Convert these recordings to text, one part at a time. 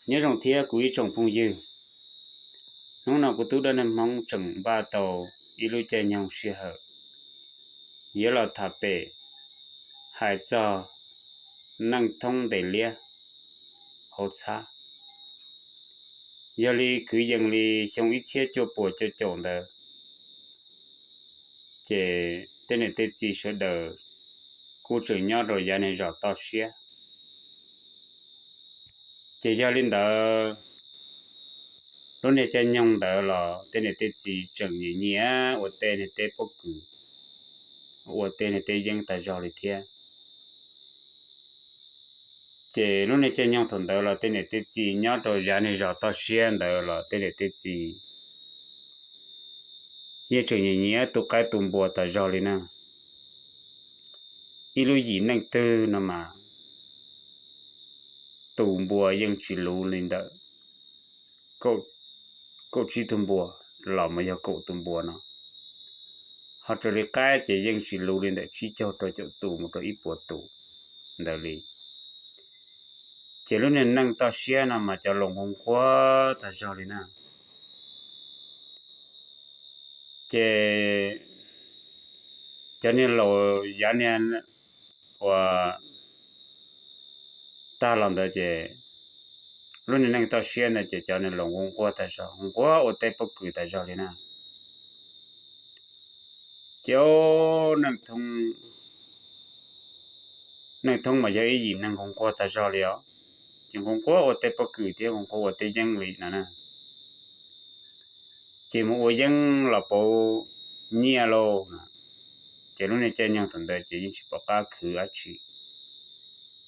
Nyob zoo thiab kuv ib tsoom phooj ywg, hnub no kuv tub dab neeg Hmoob tseem npaj tau ib lub caij nyoog sij hawm yuav los tham pem hais txog Neej Thoob ntes liab hauv txhab. Yog li kwv yees li xyoo ib txhiab cuaj puas cuaj caum ntawd, ces tej niam tej txiv sawv daws kuj tseem nyob rau yav niag zos toj siab. Ces yog li ntawd, lub niag caij nyoog ntawd los tej niam tej txiv tseem nyiam nyiam ua tej niag teb pob kws, ua tej niag teb yeeb tas zog li thiab. Ces lub niag caij nyoog thaum ntawd los tej niam tej txiv nyob rau yav niag zos toj siab ntawd los tej niam tej txiv yeej tseem nyiam nyiam tu qaib tu npua tas zog li na. Ib lub yim neej twg no mas tus npua yeej tsis luv li ntawm kaum tsib tug npua los mus yog kaum tus npua no, ho raws li qaib ces yeej tsis luv li ntawm tsib caug rau caum tus mus rau ib puas tus ntawd li. Ces lub niag neej toj siab no mas cov laus nquag nquag tag zog li na. Ces cov niag laus yav niag uas tag los ntawd ces lub niag neej toj siab ntawd ces cov niag laus nquag nquag tag zog, nquag ua teb pob kws tag zog li na. Ces Neej Thoob mas yog ib yim neeg nquag nquag tag zog li os, ces nquag nquag ua teb pob kws thiab nquag nquag ua teb yeeb li no na. Ces mus ua yeeb los pauv nyiaj lauj. Ces lub niag caij nyoog thaum ntawd ces yeej tsis pom qab khwv dab tsi,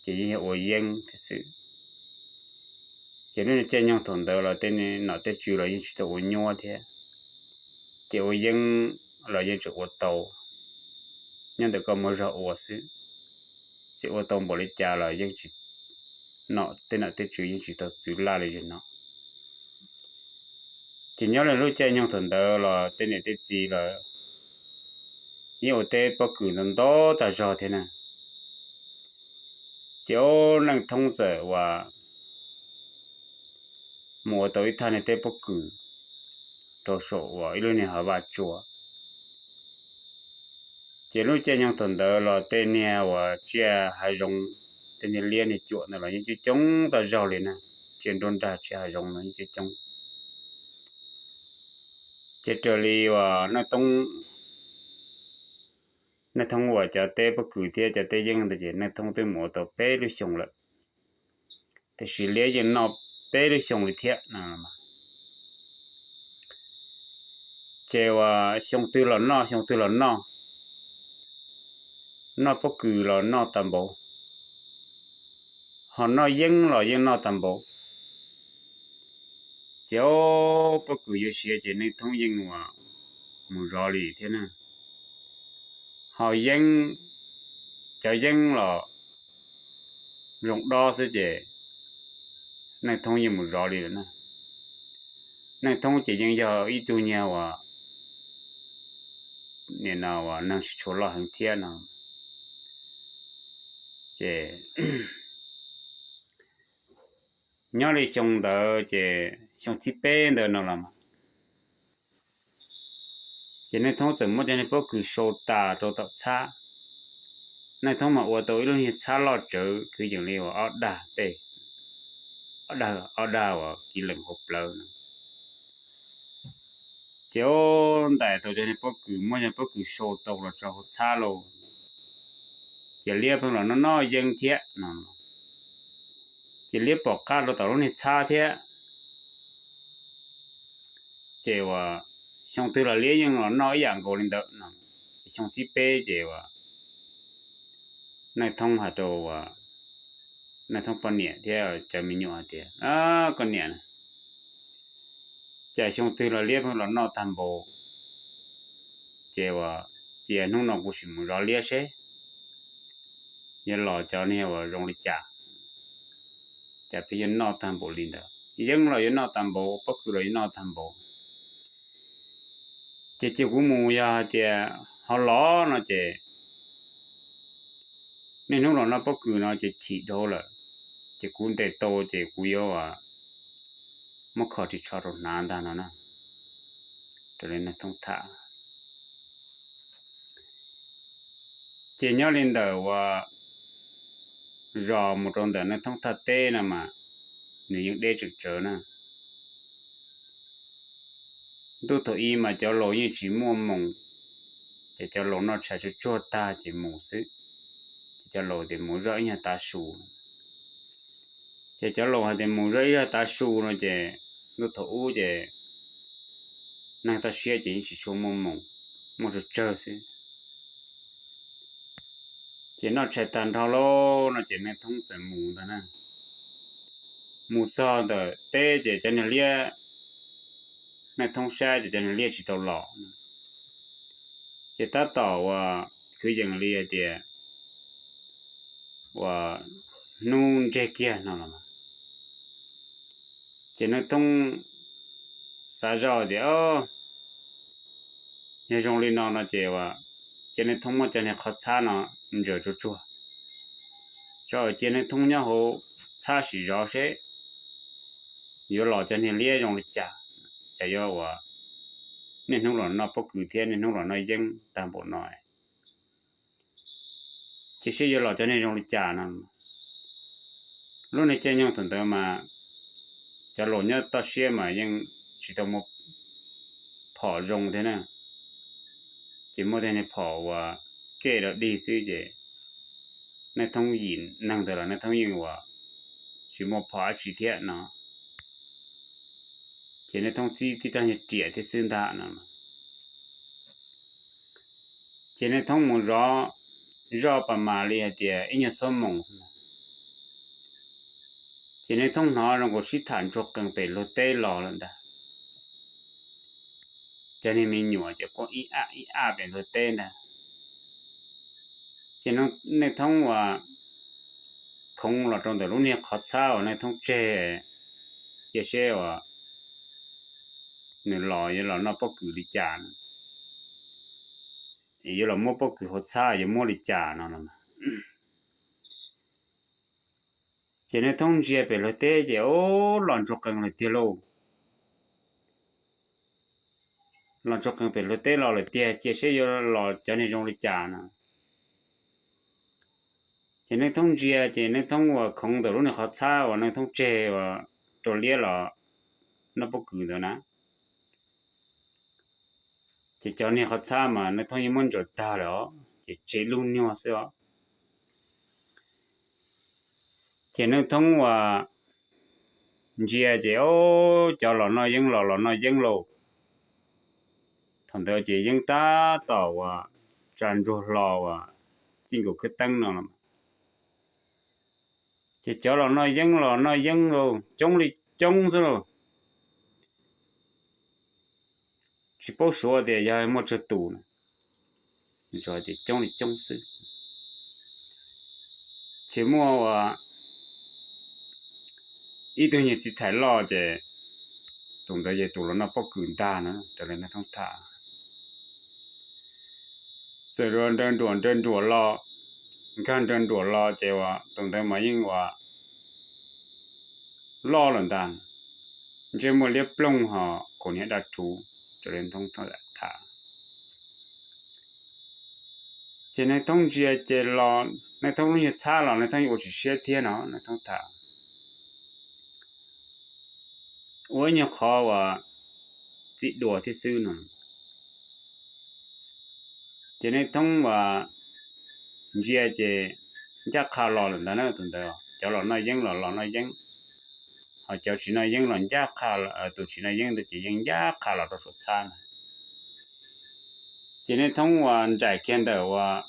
ces yeej yog ua yeeb thiab xwb. Ces lub niag caij nyoog thaum ntawd los tej nom tej tswv los yeej tsis tau ua nyuaj thiab, ces ua yeeb los yeej tseem ua tau, nyob ntawm koj muaj zog ua xwb. Ces ua tau npaum li cas los yeej tsis, nom tej nom tej tswv yeej tsis tau txwv laj li zim no. Ces nyob li lub caij nyoog thaum ntawd los tej niam tej txiv los yeej ua teb pob kws ntau ntau tag zog thiab na. Ces Neej Thoob txawm uas mus ua tau ib thaj niag teb pob kws rau saum uas ib lub niag hav vaj tsua. Ces lub caij nyoog thaum ntawd los tej niag uas tsiaj hav zoov, tej niag liab niag cuam ntawd los yeej coob coob tag zog li na, tsiaj nruab nrag tsiaj hav zoov no yeej coob coob. Ces raws li uas Neej Thoob uas cov teb pob kws thiab cov teb yeeb ntawd ces Neej Thoob twb mus ua tau peb lub xyoo lawm, tiam sis liab yeej noj peb lub xyoo li thiab no. Ces uas xyoo twg los noj, xyoo twg los noj, noj pob kws los noj tag npaum, ho noj yeeb los yeej noj tag npaum. Ces pob kws yuav siav ces Neej Thoob yeej uas mus zov li thiab na. Ho yeeb, cov yeeb los zoo dob xwb ces Neej Thoob yeej mus zov li lawm na. Neej Thoob ces yeej yog ib tug nyuag uas nim no uas neeg tsis tshua loj heev thiab no. Ces nyob li xyoo ntawd ces xyoo thib peb ntawd no los, ces Neej Thoob txawm muab cov niag pob kws sau tas rau tom txhab. Neej Thoob mas ua tau ib lub niag txhab loj tsawv kwv yees li uas ob dag tej, ob dag, ob dag uas kiv lees hauv plawv no. Ces ntais tau cov niag pob kws, muab cov pob kws sau tau los tso hauv txhab lauj, ces liab pheej los noj noj yeeb thiab no. Ces liab pom qab rau tom lub niag txhab thiab. Ces uas xyoo twg los liab yeej los noj ib yam nkaus li ntawd no. Ces xyoo thib peb ces uas Neej Thoob hais rau uas Neej Thoob poj niam thiab cov me nyuam hais tias, Koj niam, cas xyoo twg los liab pheej los noj tag npaum, ces uas cia hnub no kuv sim mus zov liab seb yuav los cov niag uas zoo li cas, cas pheej yuav noj tag npaum li ntawd, yeeb los yuav noj tag npaum, pob kws los yuav noj tag npaum. Ces cia kuv mus, yog hais tias ho los no ces niaj hnub los noj pob kws no ces chim dhau lawm, ces kuv ntes tau ces kuv yuav muab kho ris tsho rau hnav ntag no na, raws li Neeg Thoob tham. Ces nyob li ntawm uas zos mus rau ntawm Neeg Thoob thaj teb no mas nws yeej deb tseem tsawv na. Ntuj thaum ub mas cov laus yeej tsis muaj moos, ces cov laus noj tshais tsuag tsuag tag ces mus xwb. Ces cov laus tias mus zoj ib nyuag tav su, ces cov laus hais tias mus zoj ib nyuag tav su no ces ntuj thaum ub ces neeg toj siab ces yeej tsis tshua muaj moos, muaj tsawg tsawg xwb. Ces noj tshais tag nrho lauj no ces Neeg Thoob txawm mus ntag na. Mus txog ntawm teb ces cov niag liab, Neeg Thoob saib ces cov niag liab tsis tau los. Ces tab tom uas kwv yees li hais tias uas hnub ntseg kiag no los, ces Neeg Thoob xav zoj tias, yog zoo li no no ces ua, ces Neeg Thoob muab cov niag qhov txhab no ntsaws tsuag tsuag, tso cia Neeg Thoob nyob hauv txhab sim zov seb yuav los cov niag liab zoo li cas, ces yuav ua niaj hnub los noj pob kws thiab niaj hnub los noj yeeb tag npaum no, ces seb yuav los cov niag zoo li cas no. Lub niag caij nyoog thaum ntawd mas cov laus nyob toj siab mas yeej tsis tau muaj phom zoo thiab na, ces muaj tej niag phom uas kej rau dig xwb ces Neej Thoob yim neeg ntawd los Neej Thoob yeej uas tsis muaj phom dab tsi thiab no, ces Neej Thoob txib tib rab nyuag riam thiab xwb ntag no. Ces Neej Thoob mus zov zoj pas mas li hais tias ib nyuag xuab moos, ces Neej Thoob hnov zoo nkaus sib tham ntsuag qees pem luag teb los lawm ntag. Cov niag me nyuam ces quaj ib ab ib ab pem luag teb ntag. Ces Neej Thoob uas khoov los rau ntawm lub niag qhov txhab uas Neej Thoob tseg, cia seb uas nws los yuav los noj pob kws li cas, yuav los muab pob kws hauv txhab yuav muab li cas no. Ces Neej Thoob ntsia pem luag teb ces, o, los ntsuag qees lawm tiag lauj. Los ntsuag qees pem luag teb los lawm tiag, cia seb yuav los cov niag zoo li cas no. Ces Neej Thoob ntsia ces Neej Thoob uas khoov ntawm lub niag qhov txhab uas Neej Thoob tseg uas rau liab los noj pob kws ntawd na, ces cov niag qhov txhab mas Neej Thoob yeej muab ntsaws tag lawm os, ces tseg lub nyuag xwb os. Ces Neej Thoob uas ntsia ces, o, cov los noj yeeb los los noj yeeb lauj. Thaum ntawd ces yeeb tab tom uas tsa ntsuag hlo uas txij nkaus khwb teeb no los, ces cov los noj yeeb los noj yeeb lauj, coob li coob xwb lauj. Tsis paub suav tias yog muaj tsawg tus, tsuas tias coob li coob xwb. Ces muaj ua ib tug niag txiv thais loj ces tus ntawd yog tus los noj pob kws ntag no, raws li Neej Thoob tham. Txawm nrawm nruam nrawm nruam los, nkag nrawm nruam los ces ua tus ntawd mas yeej ua loj lawm ntag, ntsej muag liab ploog ho kaus hniav daj rhuv, raws li Neej Thoob tham. Ces Neej Thoob ntsia ces los Neej Thoob lub nyuag txhab los Neej Thoob yeej ua tsis siab thiab no, Neej Thoob tham, ua ib nyuag qhov uas txim dua thiab xwb no. Ces Neej Thoob uas ntsia ces ncaj qha los lawm ntag na, tus ntawd cov los noj yeeb los los noj yeeb, ho cov tsis noj yeeb los ncaj qha, tus tsis noj yeeb ntawd ces yeej ncaj qha los rau saum txhab na. Ces Neej Thoob uas nraim kiag ntawm uas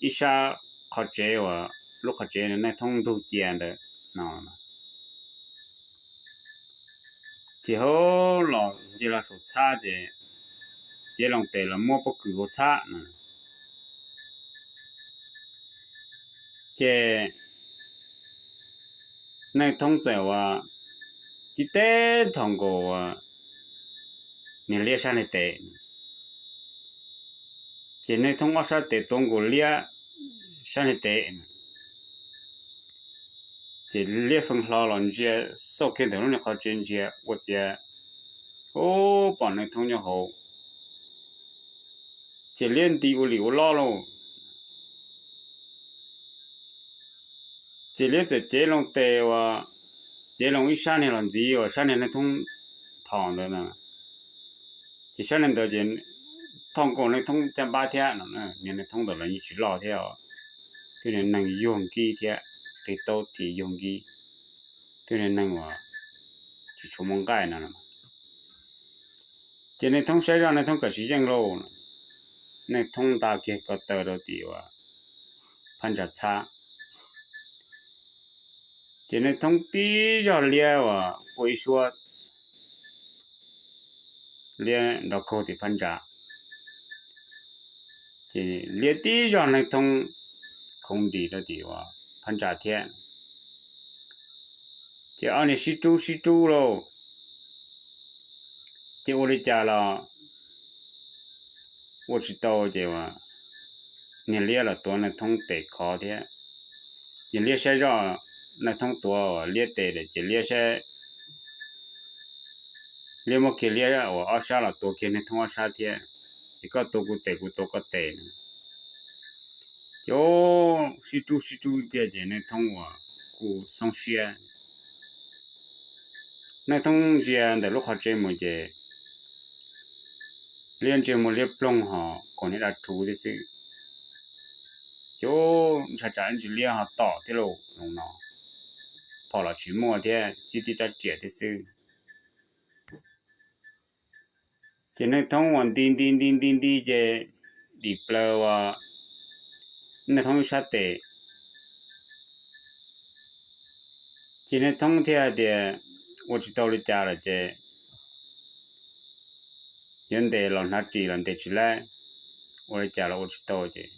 ib sab qhov tsev uas lub qhov tsev Neej Thoob ntug cia ntawd no, ces ho los ntsia los saum txhab ces cev loo tes los muab pob kws hauv txhab no. Ces Neej Thoob txawm uas tib teb nthos nkaus niag liab sab niag tes, ces Neej Thoob ob sab tes tuav nkaus liab sab niag tes, Ces liab feeb hlo los ntsia, xauj kiag ntawm lub niag qhov tsev ntsia ua ciav, ub, pom Neeg Thoob nyob hauv. Ces liab nti ua lim ua loj lauj. Ces liab txawm cev loo tes uas, cev loo ib sab niag los ntxiv uas sab niag Neeg Thoob thom ntawd na. Ces sab niag ntawd ces thauj nkaus Neeg Thoob caj npab thiab no, niag Neeg Thoob ntawd los yeej tsis loj thiab os, thiab niag neeg yuag nkib thiab, qi taub thiab yuag nkib, thiab niag neeg uas tsis tshua muaj nqaij no. Ces Neeg Thoob saib zoj Neeg Thoob kawm tsis yeej lauj, Neeg Thoob nta kiag ko taw rau tim uas phab ntsa txhab. Ces Neeg Thoob tib zog liab uas ua ib suab liab nrov kaug tim phab ntsa. Ces liab tib zog Neeg Thoob khoov nrim rau tim uas phab ntsa thiab. Ces ob niag sib rub sib rub lauj, ces ua li cas los ua tsis tau ces uas niag liab los tuav Neeg Thoob tes khov thiab. Ces liab saib zoj Neeg Thoob tuav uas liab tes lawm ces liab saib, liab muab kiag liab uas ob sab los tuav kiag Neeg Thoob ob sab thiab. Ces koj tuav kuv tes kuv tuav koj tes no. Ces sib rub sib rub ib pliag ces Neeg Thoob uas kuj xoob siab. Neeg Thoob ntsia ntawm lub qhov tsev mus ces liab ntsej muag liab ploog ho kaus hniav daj rhuv thiab xwb. Ces ntshai tsam ntsis liab ho tom thiab lauj no, phom los tsis muaj thiab, txib tib rab riam thiab xwb. Ces Neeg Thoob uas nti nti nti nti nti ces dim plaws uas Neeg Thoob ib sab tes. Ces Neeg Thoob thiaj hais tias ua tsis tau li cas lawm ces yuav ntes los hnav ris los ntes tsis laib, ua li cas los ua tsis tau ces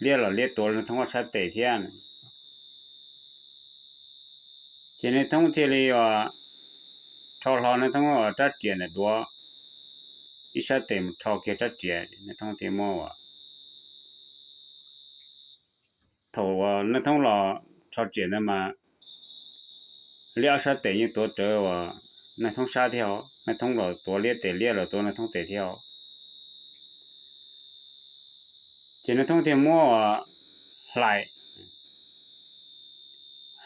liab los liab tuav Neeg Thoob ob sab tes thiab. Ces Neeg Thoob thiaj li uas rho hlo Neeg Thoob rab riam ntawm duav, ib sab tes mus rho kiag rab riam, Neeg Thoob thiaj muab uas thaum uas Neeg Thoob los rho riam ntawd mas liab ob sab tes yeej tuav rawv uas Neeg Thoob sab thiab os, Neeg Thoob los tuav liab tes, liab los tuav Neeg Thoob tes thiab os. Ces Neeg Thoob thiaj muab uas hlais,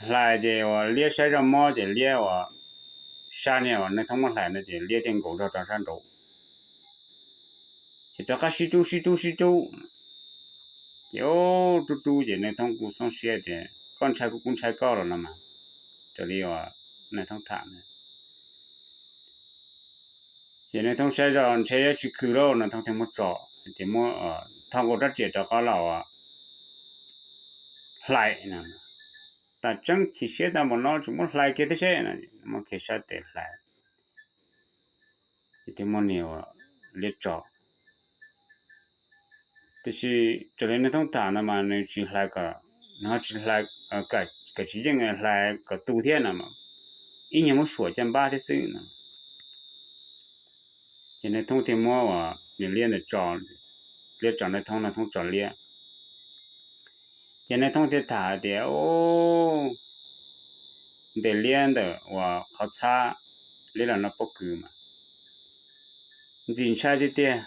hlais ces uas liab saib zoj mob ces liab uas sab niag uas Neeg Thoob muab hlais ntawd ces liab thiaj nkaum zog rau sab nraud. Ces rov qab sib rub sib rub sib rub, ces rub rub ces Neeg Thoob kuj xoob siab tias koj ntshai kuv kuv ntshai koj los no mas, raws li uas Neeg Thoob tham na. Ces Neeg Thoob saib zoj ntshe yuav tsis khwm lauj, Neeg Thoob thiaj muab tso, tias muab tho nkaus rab riam rov qab los hlais. Tas tseeb chim siab tag npaum no tseem muab hlais kiag thiab seb, muab kiag sab tes hlais, ces thiaj muab niag uas liab tso. Tiam sis raws li Neeg Thoob tham no mas nws tsis hlais, nws ho tsis hlais, kawm tsis yeej hlais kom tu thiab no, ib nyuag muab suam caj npab thiab xwb no. Ces Neeg Thoob thiaj muab uas niag liab ntawd tso, liab tso Neeg Thoob, Neeg Thoob tso liab. Ces Neeg Thoob thiaj tham hais tias, ntes liab ntawm uas qhov txhab, liab los noj pob kws mas ntxim ntshai tiag tiag.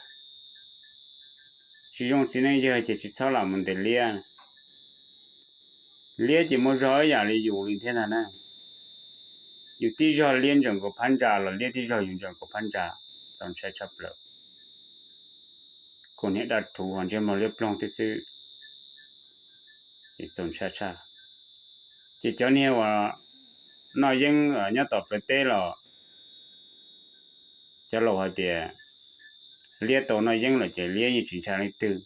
Tsis zoo txiv neej yawg ces tsis txhob lam mus ntes liab. Liab ces muaj zog ib yam li yus li thiab ntag na. Yus tib zog liab ntseem nkaus phab ntsa los liab tib zog yus ntseem nkaus phab ntsa, txaus ntshai tshaj plaws. Kaus hniav daj rhuv ho ntsej muag liab ploog thiab xwb, ces txaus ntshai tshaj. Ces cov niag uas noj yeeb nyob tom plawv teb los cov laus hais tias liab tau noj yeeb lawm ces liab yeej tsis ntshai leej twg.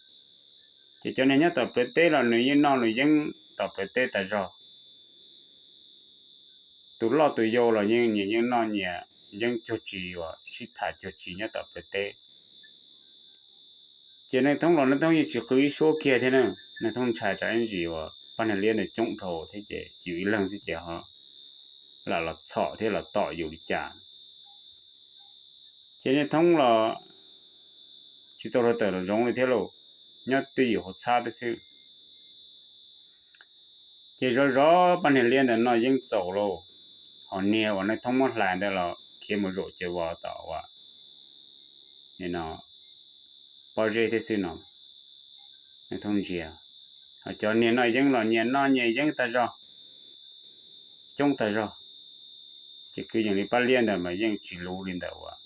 Ces cov niag nyob tom plawv teb los nws yeej noj nws yeeb tom plawv teb tas zog. Tus loj tus yau los yeej nyias yeej noj nyias yeeb cuag tsis uas sib tham cuag tsis nyob tom plawv teb. Ces Neeg Thoob los Neeg Thoob yeej tsis qw ib suab kiag thiab na. Neeg Thoob ntshai tsam ib ntsis uas pab niag liab ntawd coob dhau thiab ces yus ib leeg xwb ces ho lam los txhom thiab los tom yus li cas. Ces Neeg Thoob los tsis tau rau tawm los zoov li thiab lauj, nyob twj ywm hauv txhab thiab xwb. Ces zov zov pab niag liab ntawd noj yeeb txaus lauj, ho niag uas Neej Thoob muab hlais ntawd los khiav mus zaum ces vov tom uas pob zeb thiab xwb no. Neej Thoob ntsia, ho cov niag noj yeeb los nyias noj nyias yeeb tag zog, coob tag zog. Ces kwv yees li pab liab ntawd mas yeej tsis luv li ntawd uas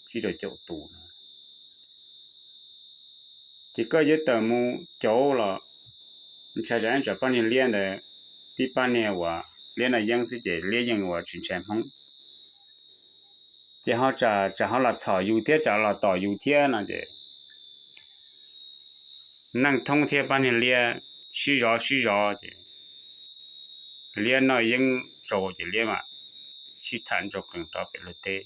tsib rau caum tus no. Ces koj yuav tawm mus cauv los ntshai tsam ib tsam pab niag liab ntawd, tib pab niag uas liab noj yeeb xwb ces liab yeej uas tsis ntshai Hmoob. Ces ho tsam ho los txhom yus thiab tsam los tom yus thiab no ces Neej Thoob thiab pab niag liab sib zov sib zov ces liab noj yeeb tsaus ces liab mam sib tham ntsuag qees rov pem luag teb.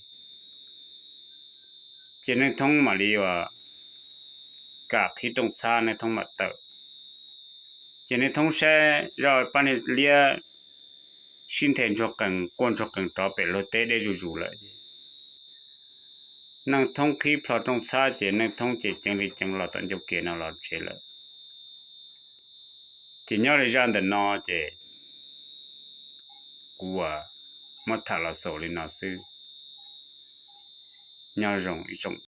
Ces Neej Thoob mam li uas kam qhib rooj txhab, Neej Thoob mam tawm. Ces Neej Thoob saib zoj pab niag liab sib nthe ntsuag qees quaj ntsuag qees rov pem luag teb deb zuj zus lawm ces Neej Thoob qhib plho rooj txhab ces Neej Thoob ces ceev li ceev los tom ncauj ke no los tsev lawm. Ces nyob li zaj ntawm no ces kuv uas muab tham los xaus li no xwb. Nyob zoo ib tsoom